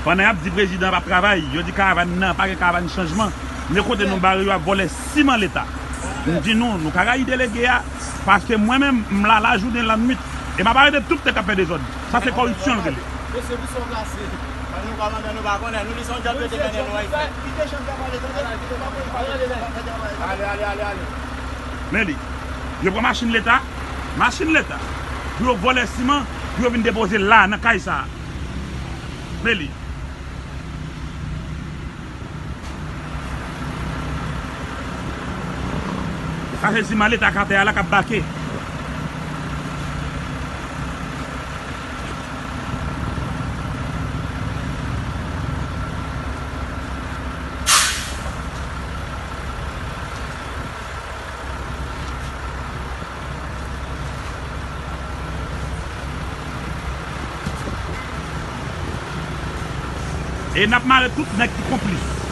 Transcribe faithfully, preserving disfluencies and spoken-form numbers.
Pandan y ap di prezidan p ap travay, yo di karavàn nan, pa gen karavàn chanjman. Men kote nou bare yo ap vòlè siman Leta. M di nou, nou ka rayi delege a, paske mwen menm, m la lajounen lannwit. E m ap arete tout nèg k ap fè dezòd. Sa se kòripsyon l rele. Mesye, pou sa w plase. Nou kòmandan, nou pa konnen, nou li se yon djòb yo te mennen nou al fè. Ale, ale, ale, ale. Men li. Yo pran machin Leta, machin Leta, pou yo vòlè siman, pou yo vin depoze l la, nan kay sa a. Men li. Sa se siman Leta k atè a la k ap bake. E n ap mare tout nèg ki konplis.